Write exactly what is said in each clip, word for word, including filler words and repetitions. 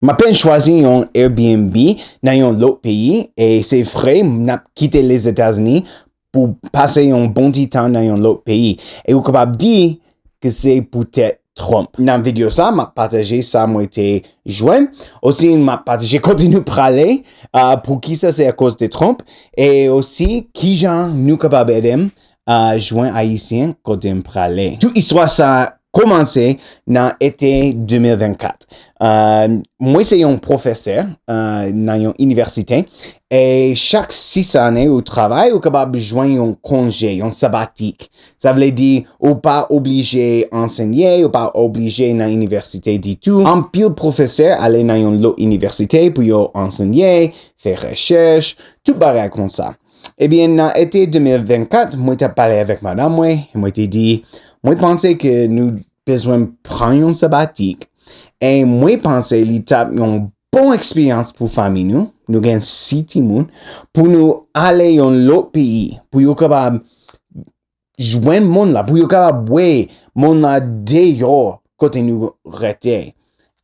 M apenn chwazi yon Airbnb nan yon lòt peyi, e se vre, m ap kite Lezetazini pou pase yon bon ti tan nan yon lòt peyi. E ou kapab di ke se poutèt Trump. Nan videyo sa, m ap pataje sa mwen te jwenn. Osi, m ap pataje kote nou prale, uh, poukisa se akoz de Trump, e osi kijan nou kapab ede m uh, jwenn Ayisyen kote m prale. Tout istwa sa kòmanse nan ete de mil vennkat. Uh, mwen se yon pwofesè uh, nan yon inivèsite, e chak sis ane ou travay, ou kapab jwenn yon konje, yon sabatik. Sa vle di ou pa oblije ansenye, ou pa oblije nan inivèsite ditou. Anpil pwofesè ale nan yon lòt inivèsite pou yo ansenye, fè rechèch, tout bagay konsa. Ebyen, nan ete de mil vennkat, mwen t ap pale avèk madanm mwen, e mwen te di, mwen panse ke nou bezwen pran yon sabatik, e mwen panse li t ap yon bon eksperyans pou fanmi nou, nou gen sis timoun, pou nou ale yon lòt peyi, pou yo kapab jwenn mond la, pou yo kapab wè mond la deyò kote nou rete.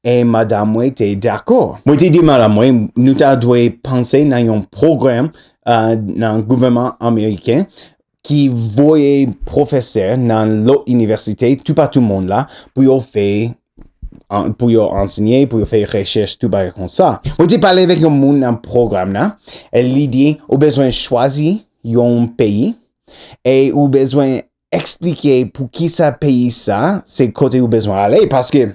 E madanm mwen te dakò. Mwen te di madanm mwen, nou ta dwe panse nan yon pwogram uh, nan gouvènman ameriken ki voye pwofesè nan lòt inivèsite toupatou mond la pou yo fè an- pou yo ansenye, pou yo fè rechèch, tout bagay konsa. Mwen te pale avèk yon moun nan pwogram la, e li di, ou bezwen chwazi yon peyi, e ou bezwen eksplike poukisa peyi sa se kote ou bezwen ale, paske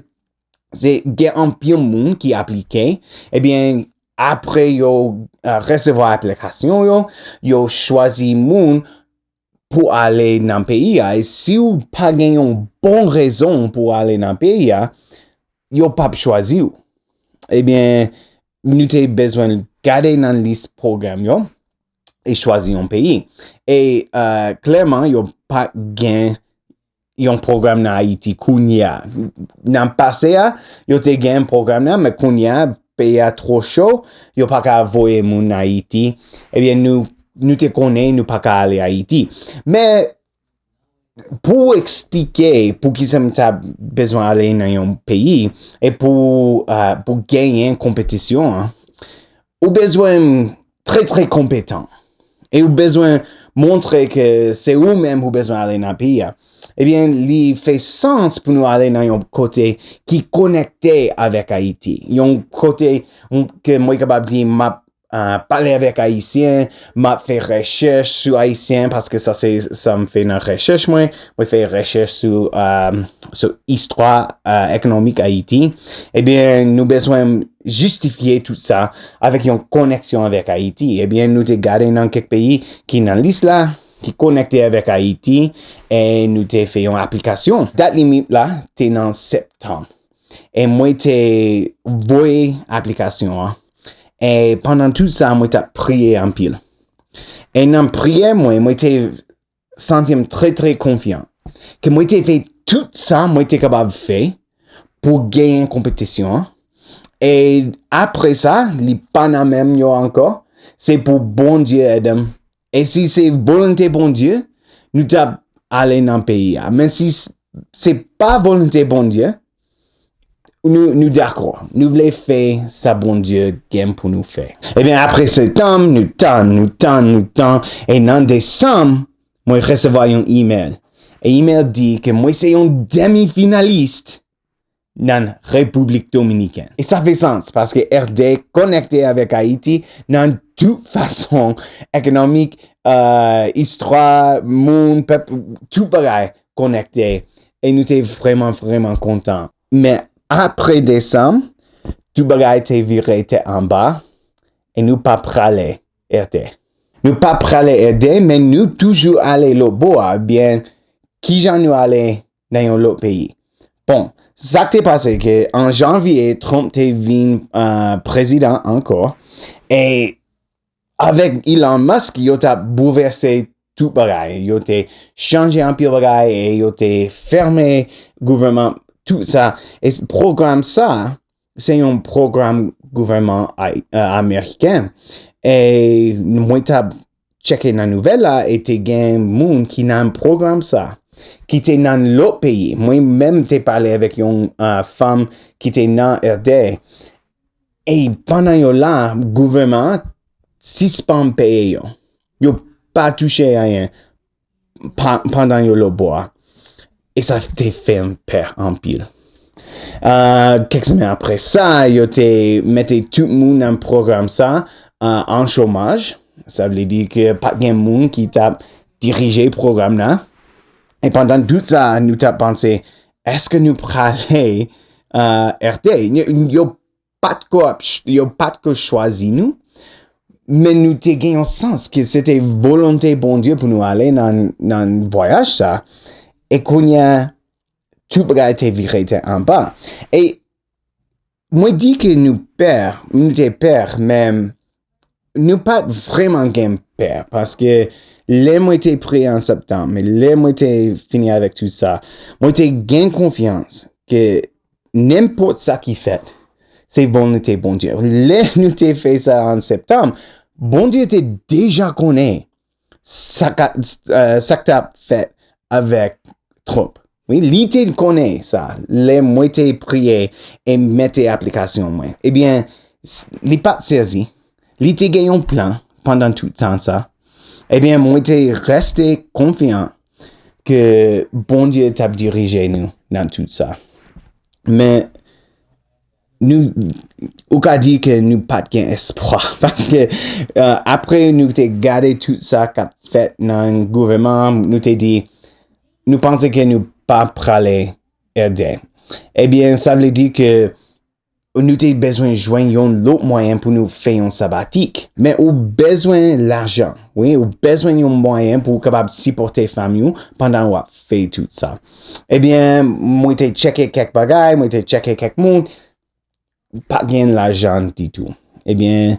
se gen anpil moun ki aplike, ebyen, apre yo uh, resevwa aplikasyon yo, yo chwazi moun pou ale nan peyi a, e si w pa gen yon bon rezon pou ale nan peyi a, yo p ap chwazi w. Ebyen, nou te bezwen gade nan lis pwogram yo e chwazi yon peyi. E uh, klèman, yo pa gen yon pwogram nan Ayiti kounye a. Nan pase a, yo te gen pwogram nan, men kounye a, peyi a twò cho, yo pa ka voye moun Ayiti. Ebyen, nou, nou te konnen nou pa ka ale Ayiti. Men, pou eksplike poukisa m ta bezwen ale nan yon peyi, e pou, uh, pou genyen konpetisyon an, ou bezwen trè, trè konpetan. E ou bezwen montre ke se ou menm ou bezwen ale nan peyi a. Ebyen, li fè sans pou nou ale nan yon kote ki konekte avèk Ayiti. Yon kote ke mwen kapab di m ap uh, pale avèk Ayisyen, m ap fè rechèch sou Ayisyen, paske sa se sa m fè nan rechèch mwen. Mwen fè rechèch sou, uh, sou istwa uh, ekonomik Ayiti. Ebyen, nou bezwen jistifye tout sa avèk yon koneksyon avèk Ayiti. Ebyen, nou te gade nan kèk peyi ki nan lis la, ki konekte avèk Ayiti, e nou te fè yon aplikasyon. Dat limit la te nan septanm. E mwen te voye aplikasyon an. E pandan tout sa, mwen t ap priye anpil. E nan priyè mwen, mwen te santi m trè, trè konfyan. Ke mwen te fè tout sa mwen te kapab fè pou genyen konpetisyon an. E apre sa, li pa nan men m yo ankò. Se pou Bondye ede m. E si se volonte Bondye, nou t ap ale nan peyi a. Men si s- se pa volonte Bondye, nou, nou dakò. Nou vle fè sa Bondye gen pou nou fè. Ebyen, apre septanm, nou tann, nou tann, nou tann. E nan desanm, mwen resevwa yon imèl. E imèl di ke mwen se yon demi finalis nan Repiblik Dominikèn. E sa fè sans, paske R D konekte avèk Ayiti nan tout fason ekonomik, uh, istwa, moun, pèp, tout bagay konekte. E nou te vrèman, vrèman kontan. Men apre desanm, tout bagay te vire tèt anba, e nou pa prale R D. Nou pa prale R D, men nou toujou ale lòt bò a, byen, kijan nou ale nan yon lòt peyi. Bon, sa k te pase ke an janvye, Trump te vin uh, prezidan ankò, e avèk Elon Musk, yo t ap bouvèse tout bagay. Yo te chanje anpil bagay e yo te fèmen gouvènman, tout sa. E pwogram sa, se yon pwogram gouvènman ameriken. E mwen t ap tcheke nan nouvèl la e te gen moun ki nan pwogram sa, ki te nan lòt peyi. Mwen menm te pale avèk yon uh, fanm ki te nan R D. E pandan yo la, gouvènman an sispann peye yo. Yo pa touche anyen pa- pandan yo lòtbò a. E sa te fè m pè anpil. Ah, kèk semèn apre sa, yo te mete tout moun nan pwogram sa ah, an chomaj. Sa vle di ke pa t gen moun ki t ap dirije pwogram nan. E pandan tout sa, nou t ap panse, èske nou prale ah, R D? Yo, yo pa t ko ap ch- yo pa t ko chwazi nou, men nou te gen yon sans ke se te volonte Bondye pou nou ale nan, nan vwayaj sa. E kounye a, tout bagay te vire tèt anba. E mwen di ke nou pè, nou te pè, men nou pa t vrèman gen pè, paske lè mwen te priye an septanm, e lè mwen te fini avèk tout sa, mwen te gen konfyans ke nenpòt sa ki fèt, se volonte Bondye. Lè nou te fè sa an septanm, Bondye te deja konnen sa k a- eh, sa k t ap fèt avèk Trump. Wi, li te konnen sa lè mwen te priye e mete aplikasyon mwen. Ebyen, s- li pa t sezi. Li te gen yon plan pandan tout tan sa. Ebyen, mwen te reste konfyan ke Bondye t ap dirije nou nan tout sa. Men, nou, ou ka di ke nou pa t gen espwa. Paske, eh, apre nou te gade tout sa k ap fèt nan gouvènman, nou te di, nou panse ke nou pa prale ede. Ebyen, sa vle di ke nou te bezwen jwenn yon lòt mwayen pou nou fè yon sabatik. Men ou bezwen lajan. Wi, ou bezwen yon mwayen pou w kapab sipòte fanmi w pandan w ap fè tout sa. Ebyen, mwen te tcheke kèk bagay, mwen te tcheke kèk moun, pa gen lajan ditou. Ebyen,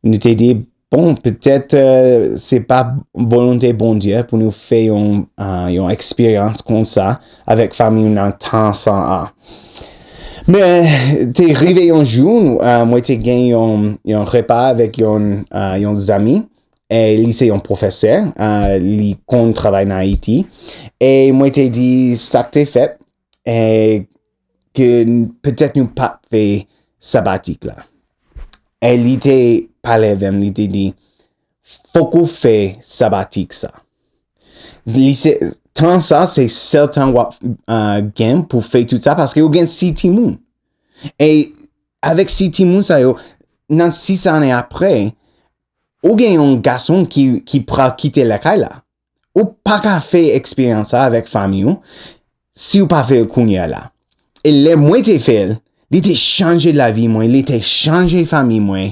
nou te di, bon, petèt eh, se pa volonte Bondye pou nou fè yon, eh, yon eksperyans konsa avèk fanmi w nan tan sa a. Men, te rive yon jou, eh, mwen te gen yon, yon repa avèk yon, eh, yon zanmi, e li se yon pwofesè, eh, li konn travay nan Ayiti, e mwen te di sa k te fèt, e ke n- petèt nou p ap fè sabatik la. E li te pale avè m, li te di, fòk ou fè sabatik sa. Li se, tan sa, se sèl tan w ap eh, gen pou fè tout sa, paske ou gen sis timoun. E avèk sis timoun sa yo, nan sis ane apre, ou gen yon gason ki, ki pral kite lakay la. Ou pa ka fè eksperyans sa avèk fanmi w si w pa fè l kounye a la. E lè mwen te fè l, li te chanje lavi mwen, li te chanje fanmi mwen.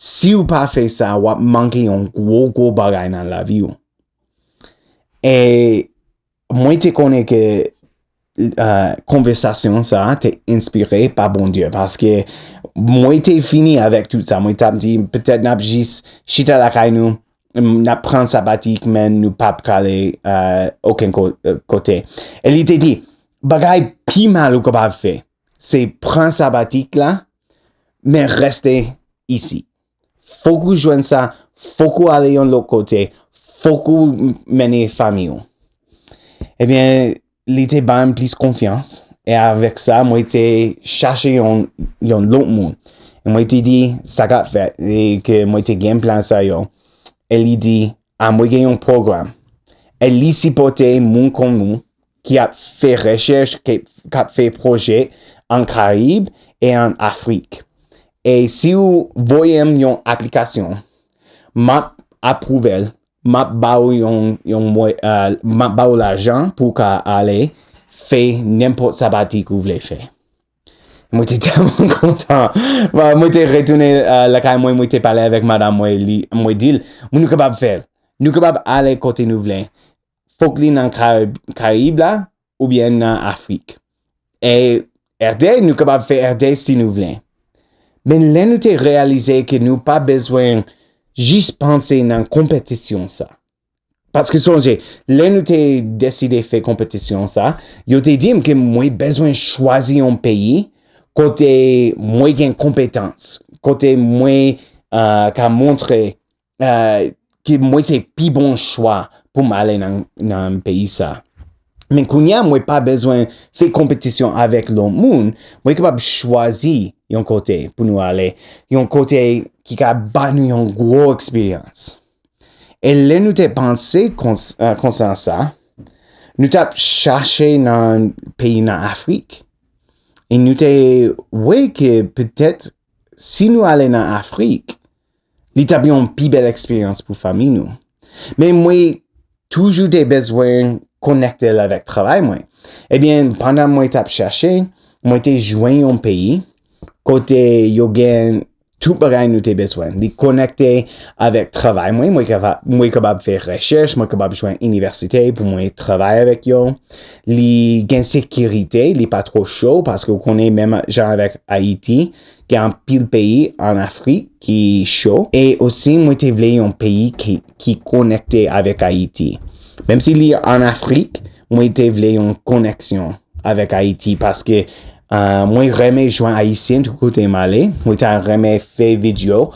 Si w pa fè sa, w ap manke yon gwo, gwo bagay nan lavi w. E mwen te konnen ke eh, konvèsasyon sa a te enspire pa Bondye, paske mwen te fini avèk tout sa. Mwen t ap di, petèt n ap jis chita lakay nou, n ap pran sabatik, men nou p ap prale eh, okenn ko- eh, kote. E li te di, bagay pi mal ou kapab fè, se pran sabatik la, men reste isi. Fòk ou jwenn sa, fòk ou ale yon lòt kote, fòk ou mennen fanmi w. Ebyen, li te ba m plis konfyans, e avèk sa, mwen te chache yon, yon lòt moun. E mwen te di sa k ap fèt, e ke mwen te gen plan sa yo. E li di, a, mwen gen yon pwogram. E li sipòte moun kon nou ki ap fè rechèch, ki, k ap fè pwojè an Karayib e an Afrik. E si w voye m yon aplikasyon, m ap apwouve l, m ap ba w yon, yon mwe- eh, m ap ba w lajan pou w ka ale fè nenpòt sabatik ou vle fè. Mwen te tèlman kontan. Mwen te retounen eh, lakay mwen, mwen te pale avèk madanm mwen, li, mwen di l, nou kapab fè l. Nou kapab ale kote nou vle. Fòk li nan Karayib la oubyen nan Afrik. E ede, nou kapab fè ede si nou vle. Men lè nou te reyalize ke nou pa bezwen jis panse nan konpetisyon sa. Paske sonje, lè nou te deside fè konpetisyon sa, yo te di m ke mwen bezwen chwazi yon peyi kote mwen gen konpetans, kote mwen uh, ka montre uh, ke mwen se pi bon chwa pou m ale nan, nan peyi sa. Men kounye a, mwen pa bezwen fè konpetisyon avèk lòt moun, mwen kapab chwazi yon kote pou nou ale, yon kote ki ka ba nou yon gwo eksperyans. E lè nou te panse kons- eh, konsènan sa, nou t ap chache nan peyi nan Afrik. E nou te wè ke petèt si nou ale nan Afrik, li t ap yon pi bèl eksperyans pou fanmi nou. Men mwen toujou te bezwen konekte l avèk travay mwen. Ebyen, pandan mwen t ap chache, mwen te jwenn yon peyi kote yo gen tout bagay nou te bezwen. Li konekte avèk travay mwen, mwen kapab, mwen kapab fè rechèch, mwen kapab jwenn inivèsite pou mwen travay avèk yo. Li gen sekirite, li pa twò cho, paske w konnen menm jan avèk Ayiti, gen anpil peyi an Afrik ki cho. E osi, mwen te vle yon peyi ki, ki konekte avèk Ayiti. Menm si li an Afrik, mwen te vle yon koneksyon avèk Ayiti, paske uh, mwen renmen jwenn Ayisyen tout kote m ale. Mwen ta renmen fè videyo,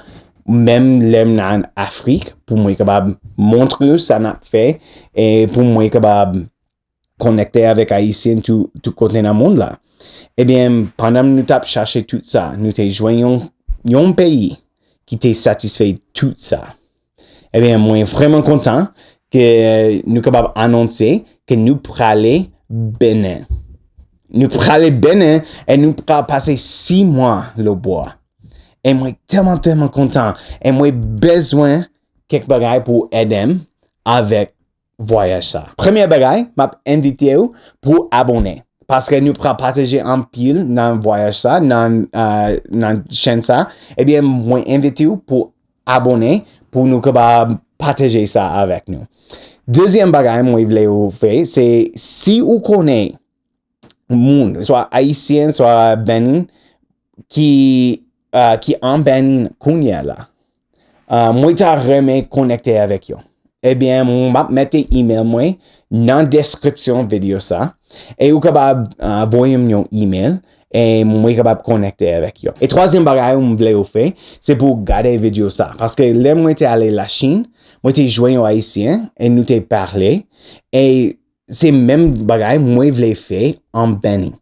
menm lè m nan Afrik, pou mwen kapab montre yo sa n ap fè, e pou mwen kapab konekte avèk Ayisyen tout, tout kote nan mond la. Ebyen, pandan nou t ap chache tout sa, nou te jwenn yon, yon peyi ki te satisfè tout sa. Ebyen, mwen vrèman kontan ke nou kapab anonse ke nou prale Benen. Nou prale Benen e nou pral pase sis mwa lobwa. E mwen tèlman, tèlman kontan. E mwen bezwen kèk bagay pou ede m avèk vwayaj sa. Premye bagay, m ap envite w pou abone. Paske nou pral pataje anpil nan vwayaj sa, nan, uh, nan chèn sa. Ebyen, mwen envite w pou abone pou nou kapab pataje sa avèk nou. Dezyèm bagay mwen vle ou fè, se si ou konnen moun, swa ayisyen, swa Benin, ki, uh, ki an Benin kounye a la. Uh, mwen ta renmen konekte avèk yo. Ebyen, m ap mete email mwen nan deskripsyon videyo sa. E ou kapab uh, voye m yon email e mwen kapab konekte avèk yo. E twazyèm bagay mwen vle ou fè, se pou gade videyo sa. Paske lè mwen te ale Lachin, mwen te jwenn yon ayisyen e nou te pale. E se menm bagay mwen vle fè an Benin.